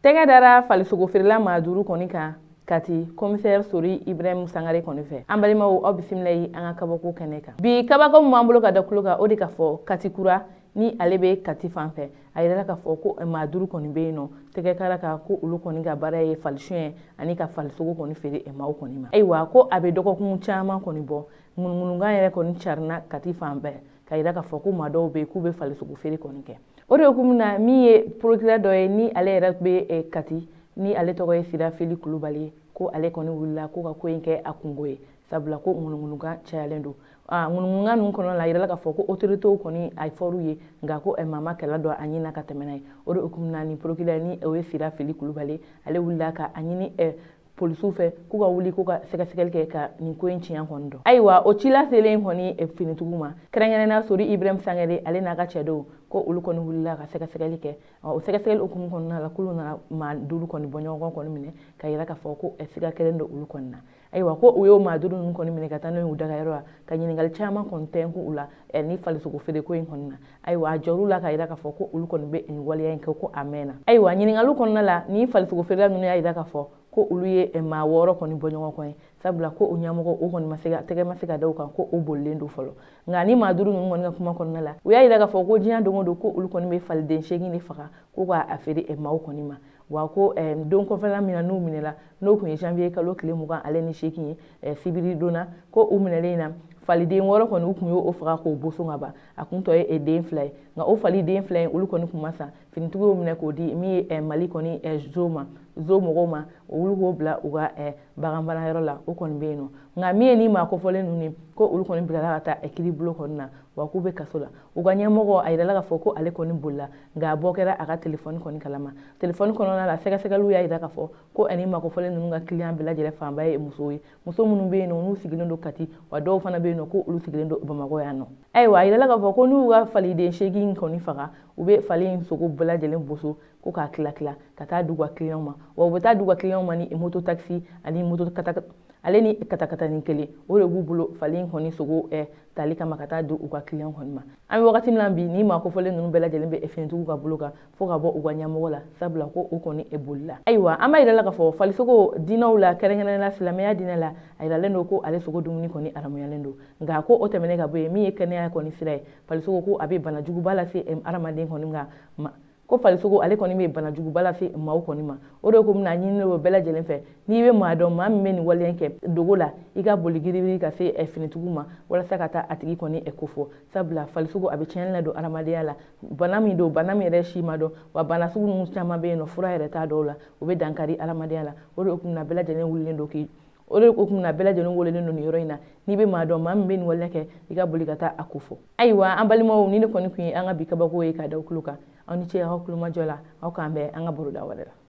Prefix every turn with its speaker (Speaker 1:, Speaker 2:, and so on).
Speaker 1: Tɛgɛ dara falisogo feerela maa 5 kɔni kan Kati, commissaire Sori Ibrahim Sangare kɔni fɛ. An balimaw, aw bisimila ye an ka kabako kɛnɛ kan. Bi kabako min b'an bolo ka da tulo kan, o de ka fɔ Kati kura ni ale bɛ Kati fan fɛ. A yirala k'a fɔ ko maa 5 kɔni bɛ yen nɔ, tɛgɛ kara kan ko olu kɔni ka baara ye falisuɲɛ ani ka falisogo kɔni feere maaw kɔni ma. Ayiwa, ko a bɛ dɔgɔkun caman kɔni bɔ, ŋunuŋunukan yɛrɛ kɔni carinna Kati fan bɛɛ, ka yira k'a fɔ ko maa dɔw bɛ yen k'u bɛ falisogo feere kɔni kɛ. O de hukumu na, min ye procureur dɔ ye ni ale yɛrɛ bɛ Kati, ni ale tɔgɔ ye Sirafeli Kulubali ye, ko ale kɔni wulila ko ka ko in kɛ a kungo ye, sabula ko ŋunuŋunukan cayalen don. Ŋunuŋunukan ninnu kɔnɔna la, a yirala k'a fɔ ko autorités kɔni a fɔr'u ye, nka ko maa ma kɛlɛ dɔn a ɲin na ka tɛmɛ n'a ye. O de hukumu na, ni procureur ni o ye Sirafeli Kulubali, ale wulila ka a ɲini polisiw fɛ k'u ka wuli k'u ka sɛgɛsɛgɛli kɛ ka nin ko in tiɲɛ kɔni dɔn. Ayiwa, o cila selen kɔni finitigiw ma, kɛrɛnkɛrɛnnenya Sori Ibrahim Sangare ale n'a ka cɛdenw, ko olu kɔni wulila ka sɛgɛsɛgɛli kɛ. O sɛgɛsɛgɛli hukumu kɔnɔna la, k'olu nana maa 5 kɔni bɔɲɔgɔn kɔni minɛ, ka yira k'a fɔ ko siga kɛlen don olu kɔni na. Ayiwa, ko u y'o maa 5 ninnu kɔni minɛ ka taa n'u ye u dagayɔrɔ la, ka ɲininkali caman kɔni tɛnku u la ni falisogo feere ko in kɔni na. Ayiwa, a jɔr'u la ka yira k'a fɔ ko olu kɔni bɛ nin waleya in kɛ ko a mɛnna. Ayiwa, ɲininkaliw kɔnɔna la, ni falisogo feerela ninnu y'a yira k'a fɔ ko olu ye maa 6 kɔni bɔ ɲɔgɔn kɔ ye, sabula ko o ɲɛmɔgɔ o kɔni ma se ka tɛgɛ ma se ka da u kan, ko o bolilen don fɔlɔ. Nka ni maa 5 ninnu kɔni ka kuma kɔnɔna la, u y'a yira k'a fɔ ko diɲɛ don o don ko olu kɔni bɛ faliden 8 de faga ko k'a feere maaw kɔni ma. Wa ko don kɔfɛla min na n'u minɛla, n'o tun ye janvier kalo tile 28 ye, sibiri don na, ko u minɛlen na faliden 6 kɔni u tun y'o faga k'o boso ka ban, a kun tɔ ye den 2 ye. Nka o faliden 2 in olu kɔni tun ma san, finitigiw y'o minɛ k'o di min ye Mali kɔni zoo ma, zoo mɔgɔw ma, olu k'o bila u ka baganmarayɔrɔ la, o kɔni bɛ yen nɔ. Nka min ye ni maa kofɔlen ninnu ye, ko olu kɔni bilala ka taa kiiribulon kɔni na, wa k'u bɛ kaso la. U ka ɲɛmɔgɔ a yirala k'a fɔ ko ale kɔni bolila, nka a bɔ kɛra a ka telefɔni kɔni kalama. Telefɔni kɔnɔna la, sɛgɛsɛgɛliw y'a yira k'a fɔ ko ani maa kofɔlen ninnu ka kiliyan bɛɛ lajɛlen fanba ye musow ye, muso minnu bɛ yen nɔ n'u sigilen don Kati, wa dɔw fana bɛ yen nɔ ko olu sigilen don Bamakɔ yan nɔ. Ayiwa, a yirala k'a fɔ ko n'u ka faliden 8 kɔni faga, u bɛ fali in sogo bɛɛ lajɛlen boso ko k'a tila tila ka taa di u ka kiliyanw ma. Wa u bɛ taa di u ka kiliyanw ma ni moto taxi ani moto kata ale ni katakatanin kelen, o de b'u bolo fali in kɔni sogo tali kama ka taa di u ka kiliyanw kɔni ma. An bɛ wagati min na bi, ni maa kofɔlen ninnu bɛɛ lajɛlen bɛ finitigiw ka bolo kan fo ka bɔ u ka ɲɛmɔgɔ la, sabula ko o kɔni bolila. Ayiwa, an b'a yira la k'a fɔ falisogo diinɛw la, kɛrɛnkɛrɛnnenya la silamɛya diinɛ la, a yiralen don ko ale sogo dumuni kɔni haramuyalen don. Nka ko o tɛmɛnen ka bɔ yen, min ye kɛnɛya kɔni sira ye, falisogo ko a bɛ bana juguba lase hadamaden kɔni ma. Ko falisogo ale kɔni bɛ bana juguba lase maaw kɔni ma. O de ko bɛna ɲini o bɛɛ lajɛlen fɛ, n'i bɛ maa dɔn, maa min bɛ nin waleya in kɛ dogo la, i ka boli giribiri ka se finitigiw ma walasa ka taa a tigi kɔni kofɔ, sabula falisogo a bɛ tiɲɛni ladon hadamadenya la. Bana min don, bana min yɛrɛ si ma dɔn, wa bana sugu ninnu caman bɛ yen nɔ, fura yɛrɛ t'a dɔw la, o bɛ dankari hadamadenya la. O de kun na bɛɛ lajɛlen wulilen don k'i o de kun na bɛɛ lajɛlen welelen don nin yɔrɔ in na. N'i bɛ maa dɔn, maa min bɛ nin waleya kɛ, i ka boli ka taa a kofɔ. Ayiwa, an balimaw, ni ne kɔni tun ye an ka bi kabako ye k'a da tulo kan. Aw ni ce aw kulomajɔ la, aw k'an bɛn an ka baroda wɛrɛ la.